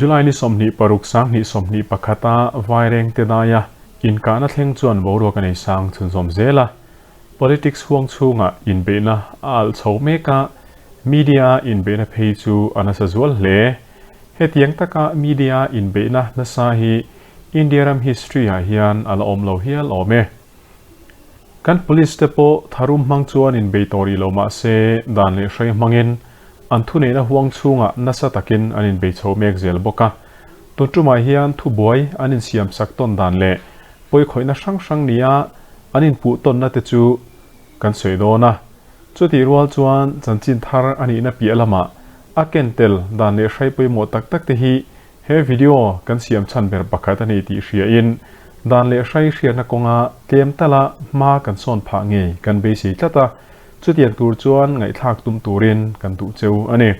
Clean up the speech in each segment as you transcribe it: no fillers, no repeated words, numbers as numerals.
July ni 26 2021 a Vairengte daia inkahna thleng chuan boruak a nei sang chhunzawm zel a. Politics huang chhungah inbeihna a alh chho mek a, media-a inbeihna phei chu a nasa zual hle. Hetiang taka media-a inbeihna nasa hi India ram history-ah hian a la awm lo hial awm e. Kan police te pawh tharum hmang chuan inbei tawh rih lo mah se dan leh hrei hmangin an thuneihna huang chhungah nasa takin an inbei chho mek zel bawk a. Tun tumah hian thubuai an insiam sak tawn dan leh pawikhawihna hrang hrang nia an inpuh tawnna te chu kan sawi dawn a. Chutih rual chuan chanchin thar a nihna piah lamah a ken tel dan leh hrei pawimawh tak tak te hi He video kan siam chhan ber pakhat a ni tih hriain dan leh hrai hriatna kawnga tlem tala hma kan sawn phah ngei kan beisei tlat a, chutiang tur chuan ngaihthlak tum turin kan duh cheu a ni.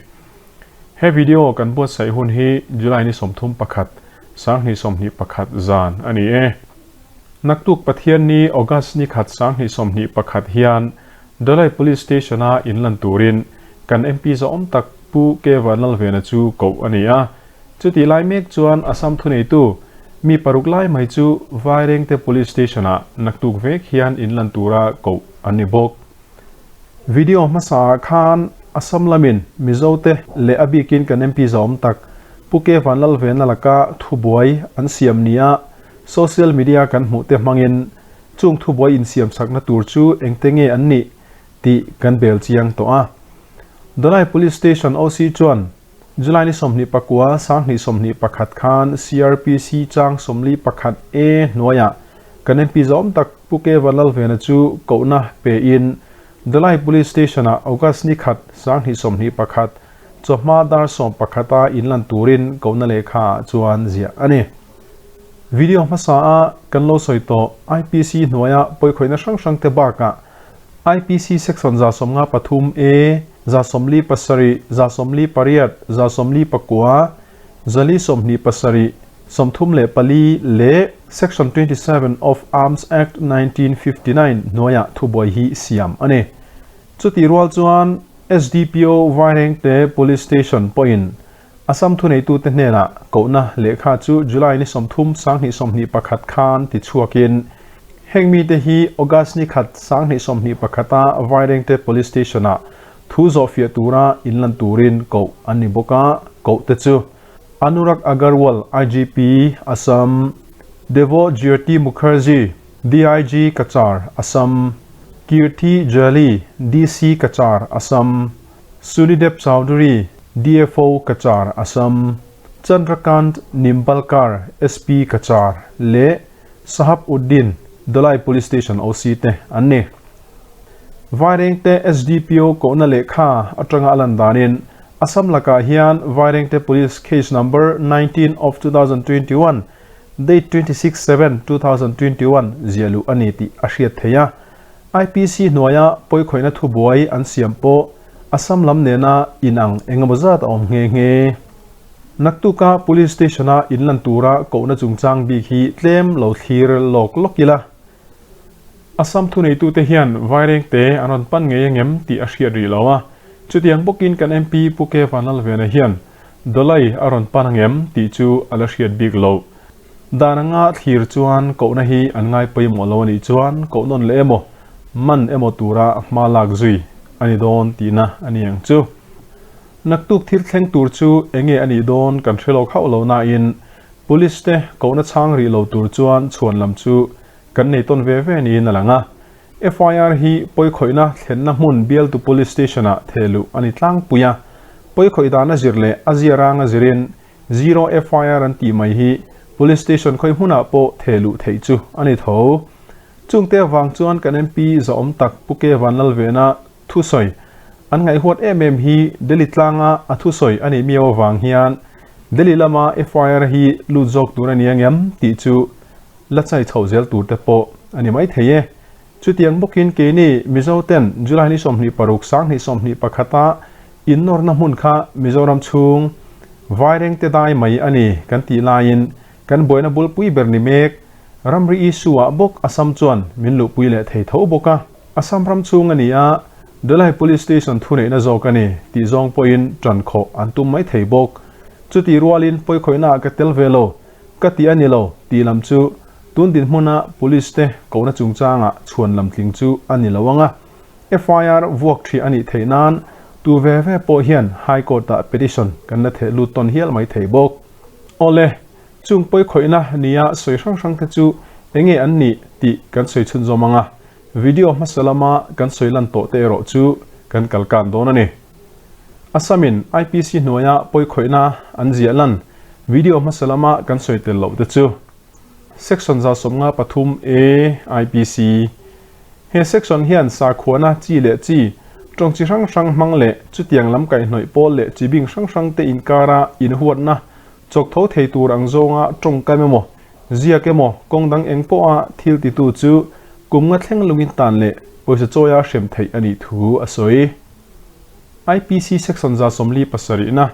He video kan buatsaih hun hi July ni 31, 2021 zan a ni e. Naktuk Pathianni August ni khat 2021 hian Dalai Police Station-a inlan turin kan MP zahawm tak Pu K Vanlalvena chu koh a ni a. Chutih lai mek chuan Assam thuneitu mi paruk lai mai chu Vairengte Police Station-ah naktuk vek hian inlan tura koh an ni bawk. Video hmasaah khan Assam lamin Mizote leh a bikin kan MP zahawm tak Pu K Vanlalvena laka thubuai an siam nia social media kan hmuhte hmangin Chung thubuai insiamsakna tur chu engte nge an nih tih kan bel chiang tawh a. Dolai Police Station OC chuan July ni 29, 2021 khan CrPC chang 41 A hnuaiah kan MP zawm tak Pu K Vanlalvena chu kohna pein Dolai Police Station-ah August ni khat, 2021 chawhma dar 11 a inlan turin kohna lehkha ah chuan ziah a ni. Video hmasa a kan lo sawi tawh IPC hnuaia pawikhawihna hrang hrang te bakah IPC section 153 A, 47, 48, 49, 427, 34 leh Section 27 of Arms Act 1959 hnuaia thubuai hi siam a ni. Chutih rual chuan SDPO Vairengte Police Station pawhin Assam thuneitute hnenah kohna lehkha chu July ni 30, 2021 khan ti chhuakin heng mite hi August ni khat, 2021 a Vairengte Police Station-ah thu zawhfiah tura inlan turin koh an ni bawk a, koh te chu Anurag Agarwal, IGP, Assam, Devo Jyoti Mukherjee, DIG, Cachar, Assam, Kirti Jali, DC, Cachar, Assam, Sunideb Chowdhury, DFO, Cachar, Assam, Chandrakant Nimbalkar, SP, Cachar leh Sahab Uddin, Dolai Police Station OC te an ni. Vairengte SDPO kohna lehkha atanga a lan danin Assam lakah hian Vairengte Police Case Number 19 of 2021, date 26 7 2021 ziah luh a ni tih a hriat theih a. IPC hnuaia pawikhawihna thubuai an siam pawh Assam lam nena inang engemaw zat a awm nghe nghe. Naktuka Police Station-a inlan tura kohna chungchang bik hi tlem lo thlir lawk lawk ila. Assam thuneitute hian Vairengte an rawn pan ngei angem tih a hriat rih lo a, chutiang bawkin kan MP Pu K Vanlalvena hian Dolai a rawn pan angem tih chu a la hriat bik loh. Dan anga thlir chuan kohna hi an ngai pawimawh lo a nih chuan koh nawn leh emaw, man emaw tura hma lak zui a ni dawn tihna a ni ang chu. Naktuk thil thleng tur chu enge a nih dawn kan hre lawk hauh lo nain Police te kohna chhang rih lo tur chuan chhuan lam chu kan nei tawn ve ve niin a lang a. FIR hi pawikhawihna thlenna hmun bialtu Police Station-ah thehluh a ni tlangpui a. Pawikhawih dan a zir leh a ziarang a zirin Zero FIR an tih mai hi Police Station khawi hmunah pawh theh luh theih chu a ni tho. Chungte avang chuan kan MP zahawm tak Pu K Vanlalvena thusawi an ngaihhuat em em hi Delhi tlanga a thusawi a nih miau avang hian Delhi lama FIR hi lut zawk tur a ni angem tih chu la chai chhoh zel tur te pawh a ni mai thei e. Chutiang bawkin keini Mizo ten July ni 26 2021 a Innawrna hmun kha Mizoram chhung Vairengte dai mai a ni kan tih laiin kan buaina bulpui ber ni mek ramri issue ah bawk Assam chuan min luhpui leh thei tho bawk a. Assam ram chhung a ni a, Dolai Police Station thuneihna zawk a ni tih zawng pawhin ṭan khawh an tum mai thei bawk. Chutih rualin pawikhawihnaah ka tel ve lo, ka ti a ni lo tih lam chu tun dinhmuna Police te kohna chungchangah chhuan lam tling chu a ni lo ang a. FIR vuak ṭhi a nih theih nan tu ve ve pawh hian High Court-ah petition kan la theh lut tawn hial mai thei bawk. Awle, chung pawikhawihna nia sawi hrang hrang te chu enge an nih tih kan sawi chhunzawm ang a, video hmasa lama kan sawi lan tawh te erawh chu kan kal kan dawn a ni. Assam-in IPC hnuaia pawikhawihna an ziah lan video hmasa lama kan sawi tel loh te chu Section 153 A IPC He section hian sakhuana chi leh chi, tawng chi hrang hrang hmang leh chutiang lam kaihhnawih pawl leh chi bing hrang hrang te inkara inhuatna chawk tho thei tur ang zawnga tawngkam emaw, ziak emaw, kawng dang eng pawha thil titu chu kum nga thleng lungin tan leh pawisa chawia hrem theih a nih thu a sawi. IPC section 47 na.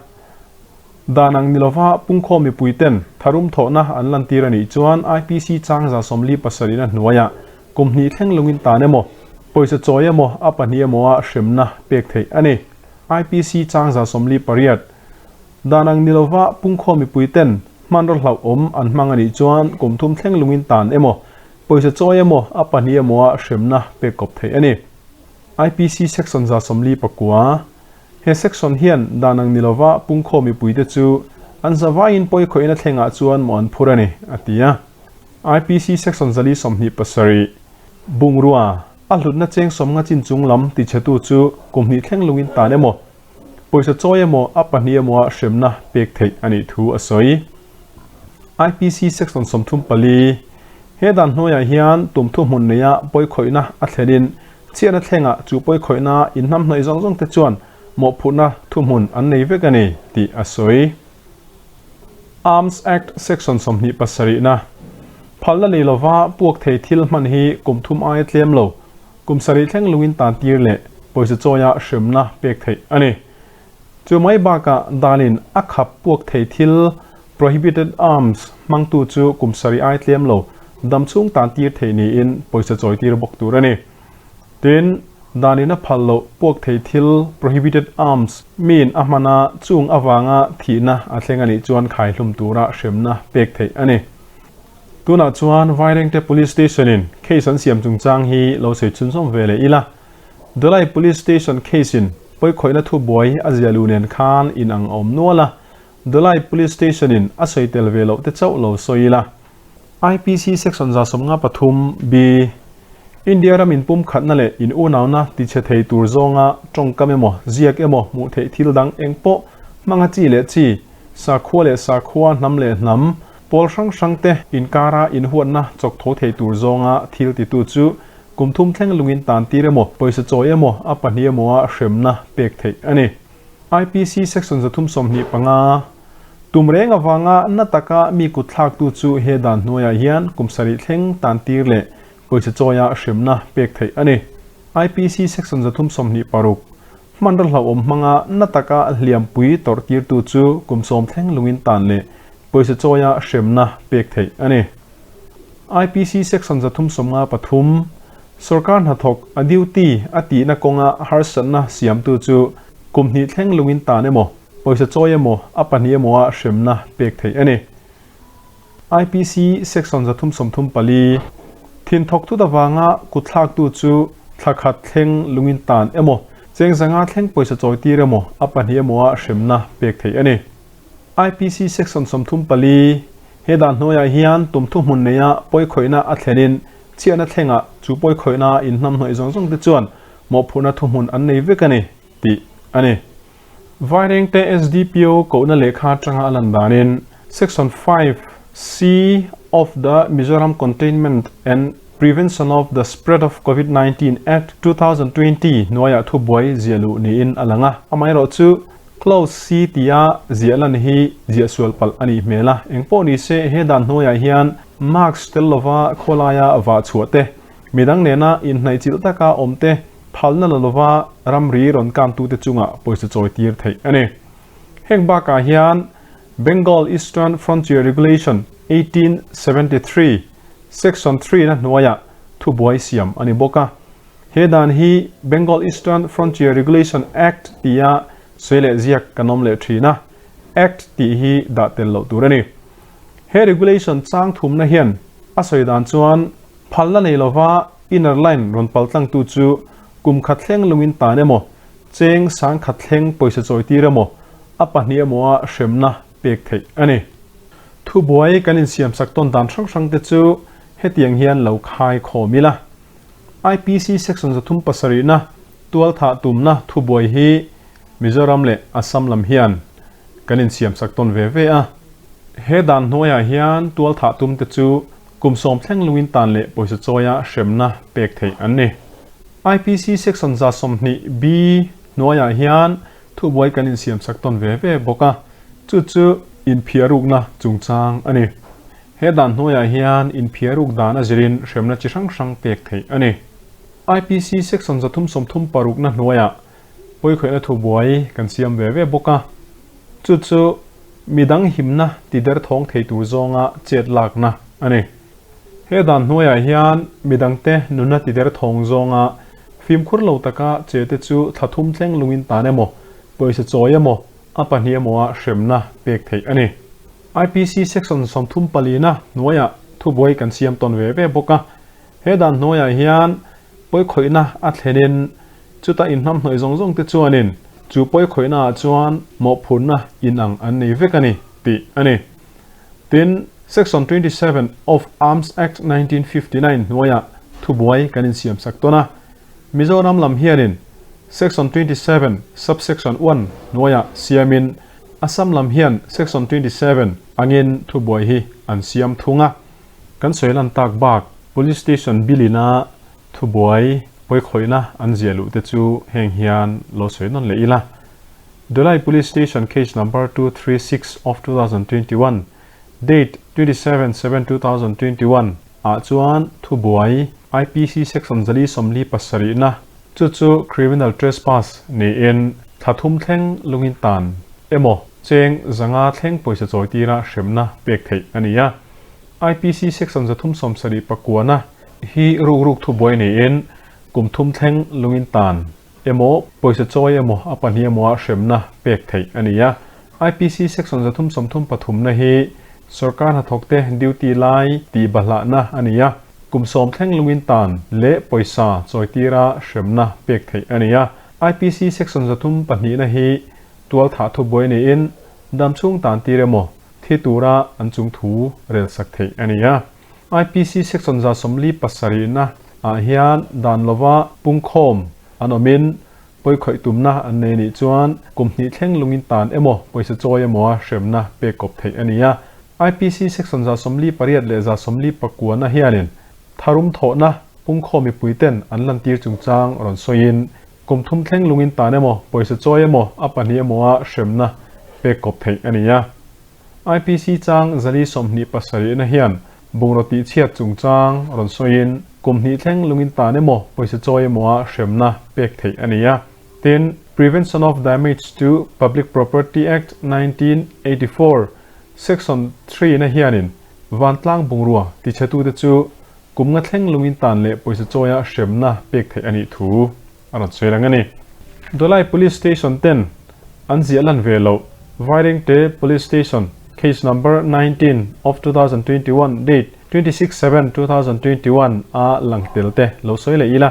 Dan ang ni lova pungkhawm mipui ten tharum thawhna an lantir a nih chuan IPC chang 47 na hnuaiah kum hnih thleng lungin tan emaw, pawisa chawi emaw, a pahnih emaw a hremna pek theih a ni. IPC chang 48. Dan ang ni lova pungkhawm mipui ten hmanraw hlauhawm an hmang a nih chuan kum thum thleng lungin tan emaw, pawisa chawi emaw, a pahnih emaw a hremna pek kawp theih a ni. IPC section 49. He section hian dan ang ni lova pungkhawm mipuite chu an zavaiin pawikhawihna thlengah chuan maw an phur a ni, a ti a. IPC section 427, Bungrua, a hlutna cheng sawmnga chin chung lam tichhetu chu kum hnih thleng lungin tan emaw, pawisa chawi emaw, a pahnih emaw a hremna pek theih a nih thu a sawi. IPC section 34, He dan hnuaiah hian tum thuhmun neia pawikhawihna a thlenin Chhiatna thlengah chu pawikhawihna inhnamhnawih zawng zawng te chuan mawhphurhna thuhmun an nei vek a ni tih a sawi. Arms Act Section 27 na phalna nei lova puak thei thil hman hi kum thum aia tlem lo, kum sarih thleng lungin tan tir leh pawisa chawia hremna pek theih a ni. Chu mai bakah danin a khap puak thei thil, prohibited arms, hmangtu chu kum sarih ai tlem lo dam chhung tan tir theih niin pawisa chawi tir bawk tur a ni. Tin, danin a phal loh puak thei thil, prohibited arms, miin a hman a, chung avanga thihna a thleng a nih chuan khaihlum tura hremna pek theih a ni. Tunah chuan Vairengte Police Station-in case an siam chungchang hi lo sawi chhunzawm ve leh ila. Dulai Police Station case-in pawikhawihna thubuai a ziah luh nen khan in ang a awm nual a, Dulai Police Station-in a sawi tel ve loh te chauh lo sawi ila. IPC Section 153, B, India ram inpum khatna leh in unauna tichhe thei tur zawnga tawngkam emaw, ziak emaw, hmuh theih thil dang eng pawh hmanga chi leh chi, sakhua leh sakhua, hnam leh hnam, pawl hrang hrang te inkara inhuatna chawk tho thei tur zawnga thil titu chu Kum thum thleng lungin tan tir emaw, pawisa chawi emaw, a pahnih emaw a hremna pek theih a ni. IPC Section 325, Tum reng avanga na taka mi kut thlaktu chu he dan hnuaiah hian kum sarih thleng tan tir leh pawisa chawia hremna pek theih a ni. IPC Section 326, Hmanraw hlauhawm hmanga na taka hliampui tawrh tirtu chu kum sawm thleng lungin tan leh pawisa chawia hremna pek theih a ni. IPC Section 353, Sorkar hnathawk a duty a tihna kawnga harsatna siamtu chu kum hnih thleng lungin tan emaw, pawisa chawi emaw, a pahnih emaw a hremna pek theih a ni. IPC Section 334, Thinthawk thut avanga kutthlaktu chu thla khat thleng lungin tan emaw, cheng zanga thleng pawisa chawi tir emaw, a pahnih emaw a hremna pek theih a ni. IPC Section 34, He dan hnuaiah hian tum thuhmun neia pawikhawihna a thlenin chhiatna thlengah chu pawikhawihna inhnamhnawih zawng zawng te chuan mawhphurhna thuhmun an nei vek a ni tih a ni. Vairengte SDPO kohna lehkha atanga a lan danin Section 5, C of the Mizoram Containment and Prevention of the Spread of Covid 19 Act, 2020 hnuaiah thubuai ziah luh niin a lang a, amaherawhchu Clause C tia ziah lan hi ziah sual palh a nih hmel a, engpawh ni se he dan hnuaiah hian mask tel lova khawlaia vah chhuah te, midang nena inhnaihchilh taka awm te phalna la lova ramri rawn kantute chungah pawisa chawi tir theih a ni. Heng bakah hian Bengal Eastern Frontier Regulation, 1873, Section 3 na hnuaiah thubuai siam a ni bawk a. He dan hi Bengal Eastern Frontier Regulation Act tia sawi leh ziak kan awm leh thin a. Act tih hi dah tel loh tur a ni. He Regulation chang thumna hian a sawi dan chuan phalna nei lova inner line rawn pal tlangtu chu kum khat thleng lungin tan emaw, cheng sang khat thleng pawisa chawi tir emaw, a pahnih emaw a hremna pek theih a ni. Thubuai kan insiamsak tawn dan hrang hrang te chu hetiang hian lo khai khawm ila. IPC Section 307 na tualthah tumna thubuai hi Mizoram leh Assam lam hian kan insiamsak tawn ve ve a. He dan hnuaiah hian tualthah tumte chu kum sawm thleng lungin tan leh pawisa chawia hremna pek theih an ni. IPC Section 120 B hnuaiah hian thubuai kan insiamsak tawn ve ve bawk a, chu chu inphiarukna chungchang a ni. He dan hnuaiah hian inphiaruk dan a zirin hremna chi hrang hrang pek theih a ni. IPC Section 336 na hnuaiah pawikhawihna thubuai kan siam ve ve bawk a, chu chu midang himna ti derthawng thei tur zawnga chet lakna a ni. He dan hnuaiah hian midangte nunna ti derthawng zawnga fimkhur lo taka che te chu thla thum thleng lungin tan emaw, pawisa chawi emaw, a pahnih emaw a hremna pek theih a ni. IPC Section 34 na hnuaiah thubuai kan siam tawn ve ve bawk a, he dan hnuaiah hian pawikhawihna a thlenin chuta inhnamhnawih zawng zawng te chuanin chu pawikhawihna ah chuan mawhphurhna inang an nei vek a ni tih a ni. Tin, Section 27 of Arms Act 1959 hnuaiah thubuai kan insiamsak tawn a, Mizoram lam hianin Section 27 Subsection 1 hnuaiah siamin Assam lam hian Section 27 angin thubuai hi an siam thung a. Kan sawi lan tak bak Police Station bilina thubuai pawikhawihna an ziah luh te chu heng hian lo sawi nawn leh ila. Dulai Police Station Case Number 236 of 2021, Date 27 7 2021 ah chuan thubuai IPC Section 447 na chu chu Criminal Trespass niin thla thum thleng lungin tan emaw cheng zanga thleng pawisa chawi tira hremna pek theih a ni a. IPC Section 379 na hi ruk ruk thubuai niin kum thum thleng lungin tan emaw, pawisa chawi emaw, a pahnih emaw a hremna pek theih a ni a. IPC Section 333 na hi sorkar hnathawkte duty lai tih bahlahna a ni a, kum sawm thleng lungin tan leh pawisa chawi tira hremna pek theih a ni a. IPC Section 302 na hi tualthah thubuai niin damchhung tan tir emaw, thi tura an chung thu rel sak theih a ni a. IPC Section 147 na ah hian dan lova pungkhawm an awmin pawikhawih tumna an nei nih chuan kum hnih thleng lungin tan emaw pawisa chawi emaw a hremna pek kawp theih a ni a. IPC Section 148 leh 149 na hianin tharum thawhna pungkhawm mipuiten an lantir chungchang rawn sawiin kum thum thleng lungin tan emaw pawisa chawi emaw a pahnih emaw a hremna pek kawp theih a ni a. IPC chang 427 na hian bungraw tihchhiat chungchang rawn sawiin kum hnih thleng lungin tan emaw pawisa chawi emaw a hremna pek theih a ni a. Tin, Prevention of Damage to Public Property Act 1984 Section 3 na hianin vantlang bungrua tichhetute chu kum nga thleng lungin tan leh pawisa chawia hremna pek theih a nih thu a rawn sawi reng a ni. Dawlai Police Station ten an ziah lan ve loh Vairengte Police Station Case Number 19 of 2021 date 26 7 2021 a lang tel te lo sawi leh ila.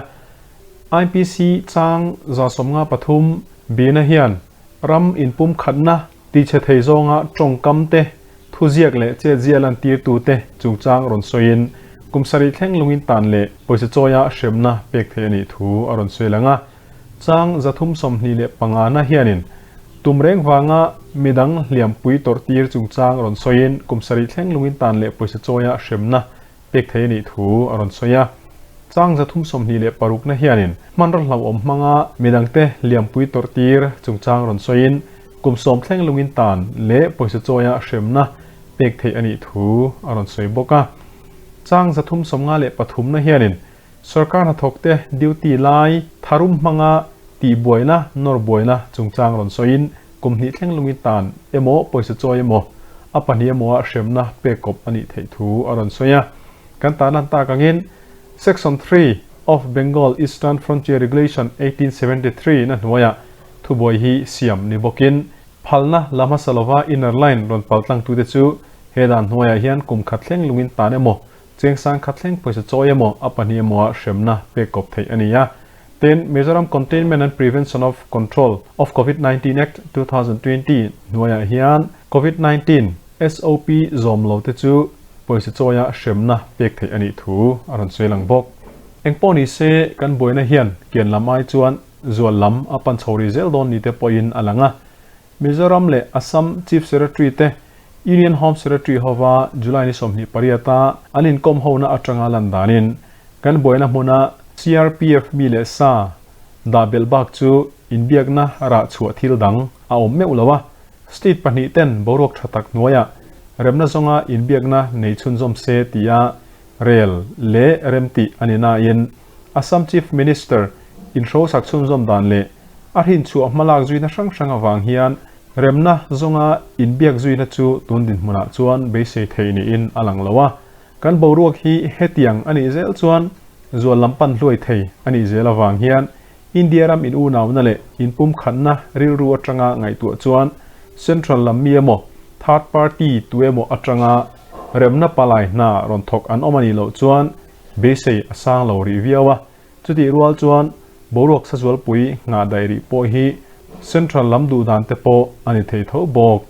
IPC chang 153 bina hian ram inpumkhatna tichhe thei zawnga tawngkam te, thuziak leh chetziah lantirtu te chungchang rawn sawiin kum sarih thleng lungin tan leh pawisa chawia hremna pek theih a nih thu a rawn sawi lang a. Chang 325 na hianin tum reng vanga midang hliampui tawrhtir chungchang rawn sawiin kum sarih thleng lungin tan leh pawisa chawia hremna pek theih a nih thu a rawn sawi a. Chang 326 na hianin hmanraw hlauhawm hmanga midangte hliampui tawrhtir chungchang rawn sawiin kum sawm thleng lungin tan leh pawisa chawia hremna pek theih a nih thu a rawn sawi bawk a. Chang 353 na hianin sorkar hnathawkte duty lai tharum hmanga tihbuaina nawr buaina chungchang rawn sawiin kum hnih thleng lungin tan emaw pawisa chawi emaw a pahnih emaw a hremna pek kawp a nih theih thu a rawn sawi a. Kan tan lan tak angin Section 3 of Bengal Eastern Frontier Regulation 1873 na hnuaiah thubuai hi siam ni bawkin. Phalna la hmasa lova inner line rawn paltlangtute chu he dan hnuaiah hian kum khat thleng lungin tan emaw, cheng sang khat thleng pawisa chawi emaw a pahnih emawa hremna pek kawp theih a ni a. Tin, Mizoram Containment and Prevention of Control of Covid 19 Act, 2020 hnuaiah hian Covid 19 SOP zawm lo te chu pawisa chawia hremna pek theih a nih thu a rawn sawi lang bawk. Engpawh ni se, kan buaina hian kian lam ai chuan zual lam a pan chho ri zel dawn ni te pawhin a lang a. Mizoram leh Assam Chief Secretary te Union Home Secretary hova July ni 28 a an inkawm hona atanga lan danin kan buaina hmuna CRPF mi leh sa dah belh bak chu inbiakna rah chhuah thil dang a awm meuh lo a. State pahnih ten boruak tha tak hnuaiah remna zawnga inbiakna nei chhunzawm se tia rel leh remtih a ni nain Assam Chief Minister inhrosak chhunzawm dan leh a hrinchhuah hmalak zuina hrang hrang avang hian remna zawnga inbiak zuina chu tun dinhmunah chuan beisei theih niin a lang lo a. Kan boruak hi hetiang a nih zel chuan zual lam pan hluai thei a nih zel avang hian India ram in unauna leh inpumkhatna rilru atanga ngaihtuah chuan Central lam mi emaw third party tu emaw atanga remna palai hna rawn thawk an awm a nih loh chuan beisei a sang lo rih viau a. Chutih rual chuan boruak sazualpui nghah daih rih pawh hi Central lam duh dan te pawh a ni thei tho bawk.